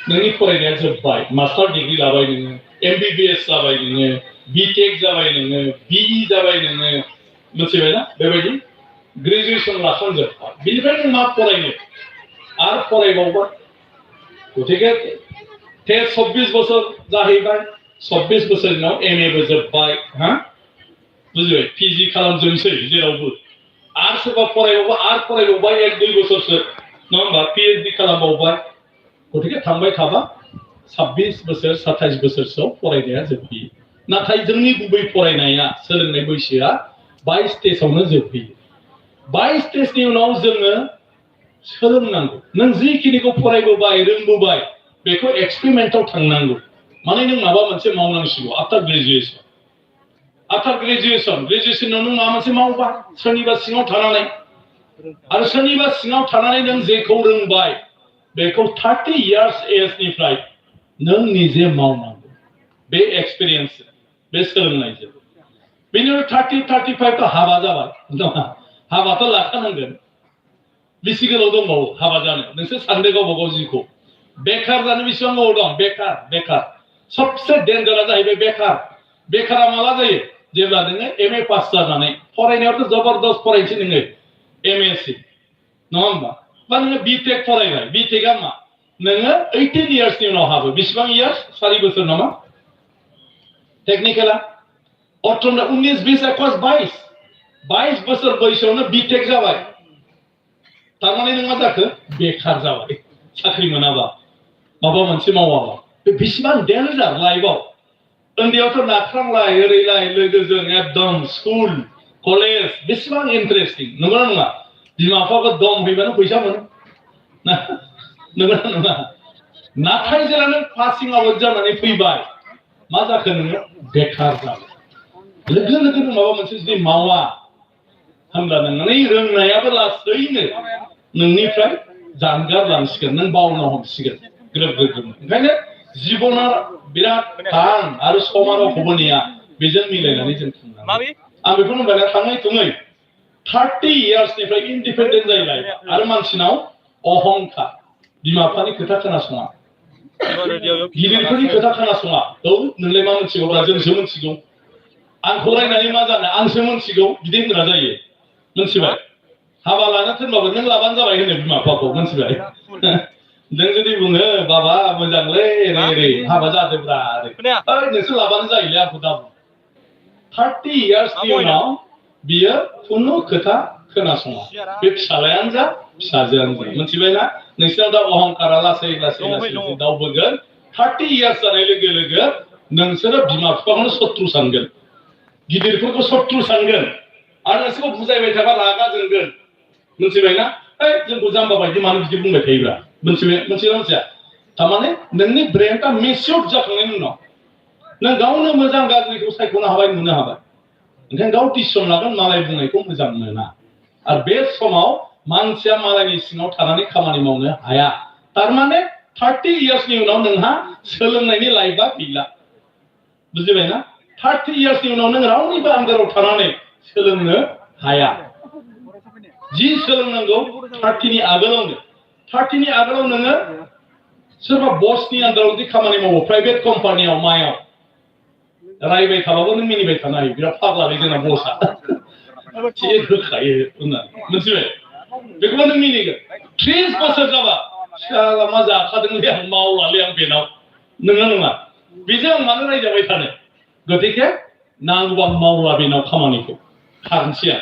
नोंनि फरायनाया जोब्बाय मास्टार डिग्री लाबाय नोङो MBBS जाबाय नोङो BTech जाबाय नोङो BE जाबाय नोङो मिथिबायना बेबायदि ग्रेजुएसन लाखांजोब्बाय बेनिफ्राय नों मा फरायनो आरो फरायबावबाय गथिखे 24 बोसोर जाहैबाय 24 बोसोरनि उनाव MA बो जोब्बाय हा बुजिबाय PG खालामजोबसै जेरावबो आरो सोरबा फरायबावबाय 1-2 बोसोरसो नङा होमबा PhD खालामबावबाय गथिखे थांबाय थाबा 26 बोसोर 27 बोसोरसोआव फरायनाया जोबहैयो नाथाय जोंनि गुबै फरायनाया सोलोंनाय बैसोआ 22 स्टेजआवनो जोबहैयो 22 स्टेजनि उनाव जोङो सोलोंनांगौ नों जिखिनिखौ फरायबोबाय रोंबोबाय बेखौ एक्सपेरिमेन्टआव थांनांगौ माने नों माबा मोनसे मावनांसिगौ आफ्टार ग्रेजुएसनाव नों माबा मोनसे मावबाय सोरनिबा सिङाव थानानै आरो सोरनिबा सिङाव थानानै नों जेखौ रोंबाय बेखौ 30 इयार्स एजनिफ्राय नों निजे मावनांगौ बे एक्सपिरियेन्स बे सोलोंनायजों बेनि उनाव 30-35 तो हाबा जाबाय हाबाथ' लाखानांगोन बेसे गोलाव दंबावो हाबा जानो नोंसोर सानदो गावबा गाव जिउखौ बेखार जानो बेसेबां गोबाव दं बेखार सबसे डेन्जारा जाहैबाय बेखारा माला जायो जेब्ला नोङो MA पास जानानै फरायनायावथ' जबरदस्त फरायनोसै नोङो MSc नङा होमबा बा नोङो BTech फरायबाय BTechआ मा नोङो 18 इयार्सनि उनाव हाबो बेसेबां इयार्स 4 बोसोर नामा टेक्निकेला 18 19 20 21 22 बोसोर बैसोआवनो BTech जाबाय तारमाने नों मा जाखो बेखार जाबाय साख्रि मोनाबा माबा मोनसे मावाबा बे बेसेबां डेन्जार लाइफआव उन्दैयावथ' नाख्रांलाय ओरैलाय लोगोजों एकदम स्कुल कलेज बेसेबां इन्टारेस्टिं नंगौना नङा बिमा बिफाखौ दम हैबानो फैसा मोनो नंगौना नङा नाथाय जेला नों पासिं आउट जानानै फैबाय मा जाखो नोङो बेखार जाबाय लोगो लोगो माबा मोनसे जुदि मावा होनब्ला नोंनि रोंनायाबो लासैनो नोंनिफ्राय जानगार लांसिगोन नों बावनो हमसिगोन ग्रोब ओंखायनो जिबना बिराद थान आरो समानो हबनिया बेजों मिलायनानै जों थांनांगौ आं बेखौ बुंबाय थाङै थुङै 30 इयार्सनिफ्राय इन्डिपेन्डेन्ट जायलाय आरो मानसिनाव अहंखार बिमा बिफानि खोथा खोनासङा गिदिरफोरनि खोथा खोनासङा औ नोंलाय मा मोनथिगौब्ला जोंसो मोनथिगौ आंखौ रायनानै मा जानो आंसो मोनथिगौ बिदि होनग्रा जायो मोनथिबाय हाबा लानो थिनबाबो नों लाबानो जाबाय होनो बिमा बिफाखौ मोनथिबाय नों जुदि बुङो बाबा मोजांलै ओरै हाबा जादोब्रा ओरै नोंसोर लाबानो जायोलै आंखौ दा 30 इयार्सनि उनाव बियो खुनु खोथा खोनासङा बे फिसालायानो जा फिसाजोआनो जा मोनथिबायना नोंसिनाव दा अहंकारा लासै दावबोगोन 30 इयार्स जानाय लोगो लोगो नोंसोरो बिमा बिफाखौनो शत्रु सानगोन गिदिरफोरखौ शत्रु सानगोन आरो नोंसोरखौ बुजायबाय थाबा रागा जोंगोन मोनथिबायना जोंखौ जाम्बा बायदि मानो बिदि बुंबाय थायोब्रा मोनथिया थारमाने नोंनि ब्रेनआ मेच्योर जाखांनायनि उनाव नों गावनो मोजां गाज्रिखौ सायख'नो हाबाय नुनो हाबाय ओंखायनो गाव डिसिसन लागोन मालाय बुंनायखौ मोजां मोना आरो बे समाव मानसिया मालायनि सिङाव थानानै खामानि मावनो हाया थारमाने 30 इयार्सनि उनाव नोंहा सोलोंनायनि लाइफआ गैला बुजिबायना 30 इयार्सनि उनाव नों रावनिबो आन्दाराव थानानै सोलोंनो हाया जि सोलोंनांगौ 30 नि आगोलावनो 30 नि आगोलाव नोङो सोरबा बसनि आन्दाराव जुदि खामानि मावो प्राइभेट कम्पानियाव मायाव रायबाय थाबाबो नों मिनिबाय थानो हायो बिराद फाग्लालै जोंना बसआ थिग होखायो होननानै मोनथिबाय बेखौबो नों मिनिगोन 30 बोसोर जाबा साला मा जाखादोंलै आं मावलालै आं बेनाव नङा नङा बेजों आं मानो रायजाबाय थानो गतिके नांगौबा मावला बेनाव खामानिखौ खारनोसै आं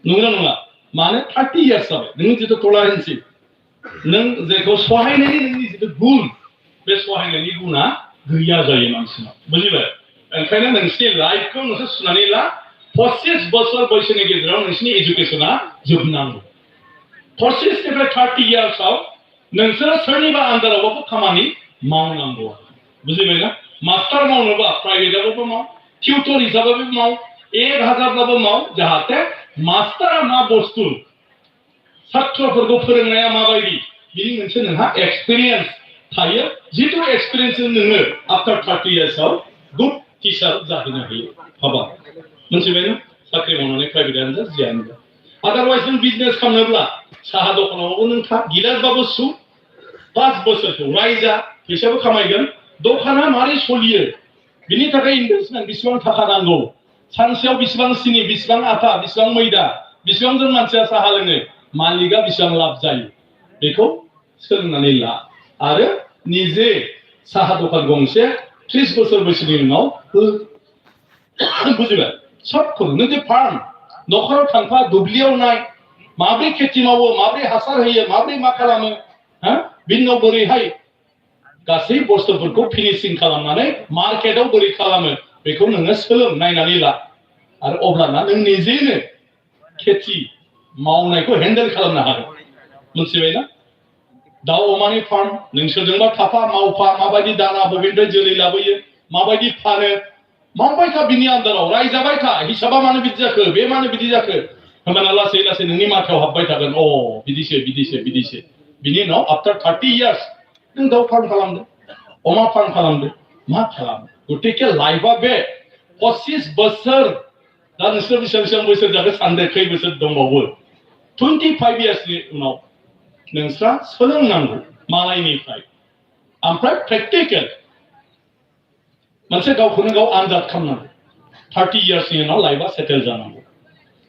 नंगौना नङा मानो 30 इयार्स जाबाय नोंनि जिथु टलारेन्सि नों जेखौ सहायनायनि नोंनि जिथु गुन बे सहायनायनि गुना गैया जायो मानसिनाव बुजिबाय ओंखायनो नोंसिनि लाइफखौ नोंसोर सुनानै ला 25 बोसोर बैसोनि गेजेराव नोंसिनि एजुकेसना जोबनांगौ 25 निफ्राय 30 इयार्सआव नोंसोरो सोरनिबा आन्दारावबाबो खामानि मावनांगौ बुजिबायना मास्टार मावनोबा प्राइभेटआवबो माव टिउटर हिसाबैबो माव 1000बाबो माव जाहाथे मास्टारा मा बुस्थु छात्रफोरखौ फोरोंनाया माबायदि बिनि मोनसे नोंहा एक्सपिरियेन्स थायो जितु एक्सपिरियेन्सजों नोङो आफ्टार 30 इयार्सआव गुड टिचार जाहैनो हायो हाबा मोनथिबायना साख्रि मावनानै प्राइभेटआनो जा जियानो जा आदारवाइज नों बिजनेस खालामनोब्ला साहा दखानावबो नों था गिलासबाबो सु 5 बोसोरखौ रायजा फैसाबो खामायगोन दखाना मारै सलियो बिनि थाखाय इनभेस्टमेन्ट बेसेबां थाखा नांगौ सानसेयाव बेसेबां सिनि बेसेबां आटा बेसेबां मैदा बेसेबां जन मानसिया साहा लोङो मालिकआ बेसेबां लाब जायो बेखौ सोलोंनानै ला आरो निजे साहा दखान गंसे 30 बोसोर बैसोनि उनाव बुजिबाय सबखौ नों जे फार्म नखराव थांफा दुब्लियाव नाय माब्रै खेथि मावो माब्रै हासार होयो माब्रै मा खालामो हा बिननाव बोरैहाय गासै बुस्थुफोरखौ फिनिशिं खालामनानै मार्केटआव बोरै खालामो बेखौ नोङो सोलों नायनानै ला आरो अब्लाना नों निजेनो खेथि मावनायखौ हेन्डेल खालामनो हागोन मोनथिबायना दाउ अमानि फार्म नोंसोरजोंबा थाफा मावफा माबायदि दाना बबेनिफ्राय जोलै लाबोयो माबायदि फानो मावबाय था बिनि आन्दाराव रायजाबाय था हिसाबा मानो बिदि जाखो बे मानो बिदि जाखो होमबाना लासै लासै नोंनि माथायाव हाबबाय थागोन अ बिदिसो बिदिसो बिदिसो बिनि उनाव आफ्टार 30 इयार्स नों दाउ फार्म खालामदो अमा फार्म खालामदो मा खालामो गतिके लाइफआ बे 25 बोसोर दा नोंसोर बेसेबां बोसोर जाखो सानदो खै बोसोर दंबावो 25 इयार्सनि उनाव नोंस्रा सोलोंनांगौ मालायनिफ्राय ओमफ्राय प्रेक्टिकेल मोनसे गावखौनो गाव आनजाद खालामनांगौ 30 इयार्सनि उनाव लाइफआ सेटेल जानांगौ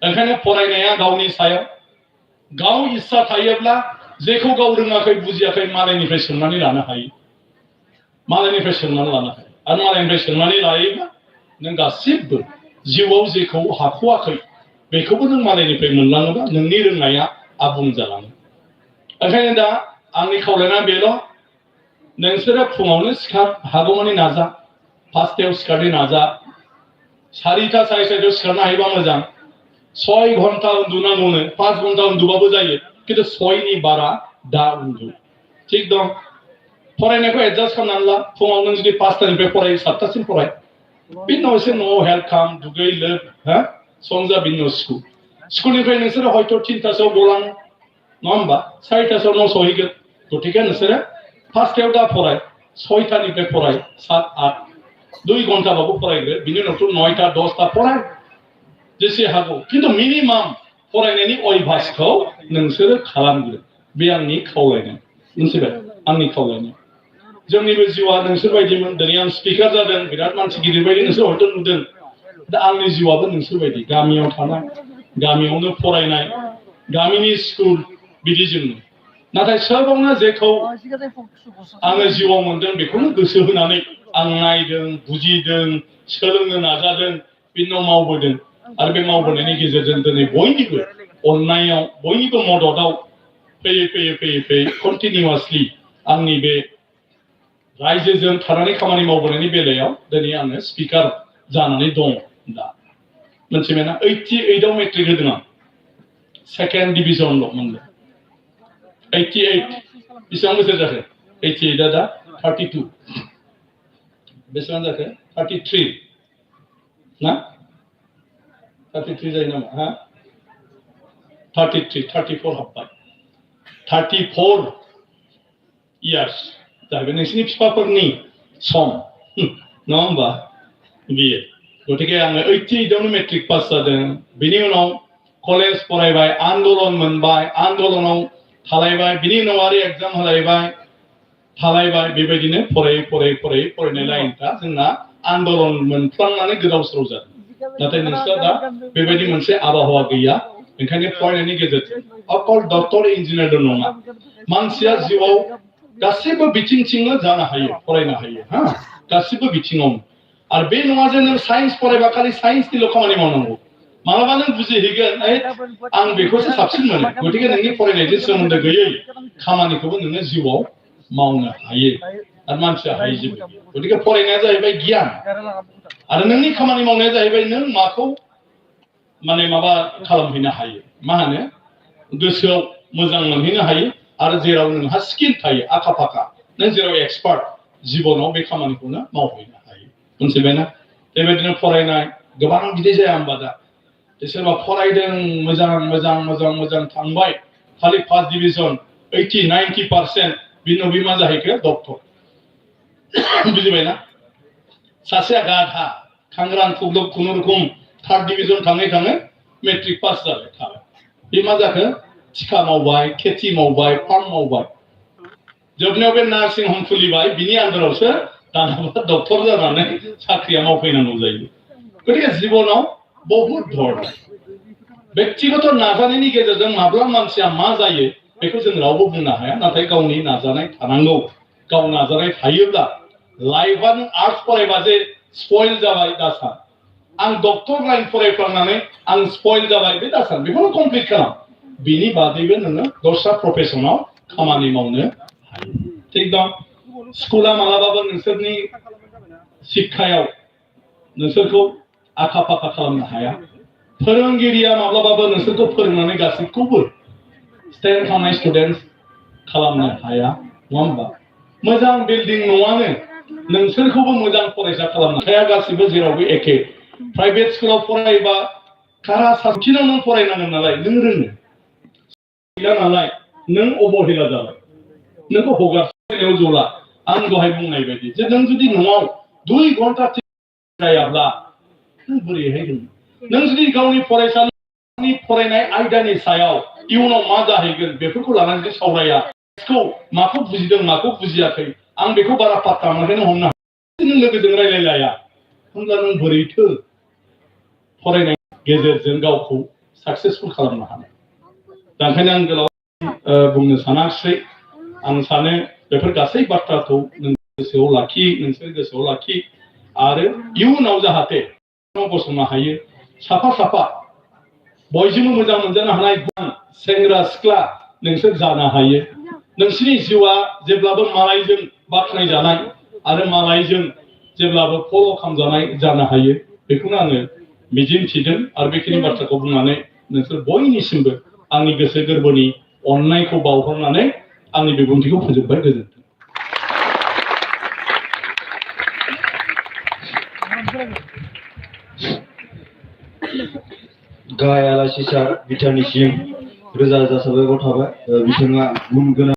ओंखायनो फरायनाया गावनि सायाव गाव इच्छा थायोब्ला जेखौ गाव रोङाखै बुजियाखै मालायनिफ्राय सोंनानै लानो हायो मालायनिफ्राय सोंनानै लानो हायो आरो मालायनिफ्राय सोंनानै लायोब्ला नों गासिबो जिउआव जेखौ हाख'वाखै बेखौबो नों मालायनिफ्राय मोनलाङोबा नोंनि रोंनाया आबुं जालाङो ओंखायनो दा आंनि खावलायनाया बेल' नोंसोरो फुङावनो सिखार हागौमानि नाजा 5टायाव सिखारनो नाजा 4टा 4:30 सिखारनो हायोबा मोजां 6 घन्टा उन्दुनांगौनो 5 घन्टा उन्दुबाबो जायो किन्तु 6नि बारा दा उन्दु थिग दं फरायनायखौ एडजास्ट खालामनानै ला फुङाव नों जुदि 5टानिफ्राय फरायो 7टासिम फराय बिनि उनाव एसे न'आव हेल्प खालाम दुगै लोब हा संजा बिनि उनाव स्कुलनिफ्राय नोंसोरो हयथ' 3टासोआव गलाङो नङा होमबा 4टासोआव न' सहैगोन गतिके नोंसोरो 5टायाव दा फराय 6टानिफ्राय फराय 7 8 2 घन्टाबाबो फरायग्रो बिनि उनावथ' 9टा 10टा फराय जेसे हागौ किन्तु मिनिमाम फरायनायनि अयभासखौ नोंसोरो खालामग्रो बे आंनि खावलायनाय मोनथिबाय आंनि खावलायनाय जोंनिबो जिउआ नोंसोर बायदिमोन दिनै आं स्पिकार जादों बिराद मानसि गिदिर बायदि नोंसोर हयथ' नुदों दा आंनि जिउआबो नोंसोर बायदि गामियाव थानाय गामियावनो फरायनाय गामिनि स्कुल बिदिजोंनो नाथाय सोबावनो जेखौ आङो जिउआव मोनदों बेखौनो गोसो होनानै आं नायदों बुजिदों सोलोंनो नाजादों बिनि उनाव मावबोदों आरो बे मावबोनायनि गेजेरजों दिनै बयनिबो अननायाव बयनिबो मददाव फैयै फैयै फैयै फैयै कन्टिनिउआसलि आंनि बे रायजोजों थानानै खामानि मावबोनायनि बेलायाव दिनै आङो स्पिकार जानानै दं दा मोनथिबायना 88आव मेट्रिक होदों आं सेकेन्ड डिभिजनल' मोनदों 88 बेसेबां बोसोर जाखो 88आ दा 32 बेसेबां जाखो 33 ना 33 जायो नामा हा 33 34 हाबबाय 34 इयार्स जाहैबाय नोंसिनि बिफाफोरनि सम नङा होमबा बियो गतिके आङो 88आवनो मेट्रिक पास जादों बिनि उनाव कलेज फरायबाय आन्दलन मोनबाय आन्दलनाव थालायबाय बिनि उनाव आरो एग्जाम होलायबाय थालायबाय बेबायदिनो फरायै फरायै फरायै फरायनाय लाइनफ्रा जोंना आन्दलन मोनफ्लांनानै गोदाव सोराव जादों नाथाय नोंस्रा दा बेबायदि मोनसे आबहावा गैया ओंखायनो फरायनायनि गेजेरजों अकल डक्टर इन्जिनियारल' नङा मानसिया जिउआव गासिबो बिथिंथिंनो जानो हायो फरायनो हायो हा गासिबो बिथिङावनो आरो बे नङा जे नों साइन्स फरायबा खालि साइन्सनिल' खामानि मावनांगौ मालाबा नों बुजिहैगोन आं बेखौसो साबसिन मोनो गतिके नोंनि फरायनायजों सोमोन्दो गैयै खामानिखौबो नोङो जिउआव मावनो हायो आरो मानसिया हायैजोबो गतिके फरायनाया जाहैबाय गियान आरो नोंनि खामानि मावनाया जाहैबाय नों माखौ माने माबा खालामहैनो हायो मा होनो गोसोआव मोजां मोनहैनो हायो आरो जेराव नोंहा स्किल थायो आखा फाखा नों जेराव एक्सपार्ट जिबनाव बे खामानिखौनो मावहैनो हायो मोनथिबायना बेबायदिनो फरायनाय गोबां बिदि जाया होमबा दा सोरबा फरायदों मोजां मोजां मोजां मोजां थांबाय खालि फार्स्ट डिभिजन 80-90% बिनि उनाव बे मा जाहैखो डक्टर बुजिबायना सासेया गाधा खांग्रां खुग्लुब खुनुरुखुम थार्ड डिभिजन थाङै थाङै मेट्रिक पास जाबाय थाबाय बे मा जाखो थिखा मावबाय खेथि मावबाय फार्म मावबाय जोबनायाव बे नार्सिं हम खुलिबाय बिनि आन्दारावसो दानाबा डक्टर जानानै साख्रिया मावफैनांगौ जायो गतिके जिबनाव बहुत धरन व्यक्तिगत नाजानायनि गेजेरजों माब्ला मानसिया मा जायो बेखौ जों रावबो बुंनो हाया नाथाय गावनि नाजानाय थानांगौ गाव नाजानाय थायोब्ला लाइफआ नों आर्ट्स फरायबा जे स्पइल जाबाय दासान आं डक्टर लाइन फरायफ्लांनानै आं स्पइल जाबाय बे दासान बेखौनो कमप्लिट खालाम बिनि बादैबो नोङो दस्रा प्रफेसनाव खामानि मावनो हायो थिग दं स्कुला मालाबाबो नोंसोरनि शिक्षायाव नोंसोरखौ आखा फाखा खालामनो हाया फोरोंगिरिया माब्लाबाबो नोंसोरखौ फोरोंनानै गासैखौबो स्टेन्ड खालामनाय स्टुडेन्ट खालामनो हाया नङा होमबा मोजां बिल्डिं न'आनो नोंसोरखौबो मोजां फरायसा खालामनो हाया गासिबो जेरावबो एखे प्राइभेट स्कुलाव फरायबा कारा साबसिनाव नों फरायनांगोन नालाय नों रोङो गैया नालाय नों अबहेला जाबाय नोंखौ हगारनायाव जला आं दहाय बुंनाय बायदि जे नों जुदि न'आव 2 घन्टा जायाब्ला नों बोरैहाय रोङो नों जुदि गावनि फरायसालिनि फरायनाय आयदानि सायाव इयुनाव मा जाहैगोन बेफोरखौ लानानै सावराया माखौ बुजिदों माखौ बुजियाखै आं बेखौ बारा पात्ता मोनहैनो हमनो हाया नों लोगोजों रायलायलाया होनब्ला नों बोरैथो फरायनाय गेजेरजों गावखौ साक्सेसफुल खालामनो हानाय दा ओंखायनो आं गोलाव बुंनो सानाखिसै आं सानो बेफोर गासै बाथ्राखौ नों गोसोआव लाखि नोंसोर गोसोआव लाखि आरो इयुनाव जाहाथे गसंनो हायो साफा साफा बयजोंबो मोजां मोनजानो हानाय सेंग्रा सिख्ला नोंसोर जानो हायो नोंसोरनि जिउआ जेब्लाबो मालायजों बाख्नायजानाय आरो मालायजों जेब्लाबो फल' खालामजानाय जानो हायो बेखौनो आङो मिजिं थिदों आरो बेखिनि बाथ्राखौ बुंनानै नोंसोर बयनिसिमबो आंनि गोसो गोरबोनि अननायखौ बावहरनानै आंनि बिबुंथिखौ फोजोबबाय गोजोन्थों गाहाय आलासि सार बिथांनिसिम रोजा रोजा साबायखर थाबाय बिथाङा गुन गोनां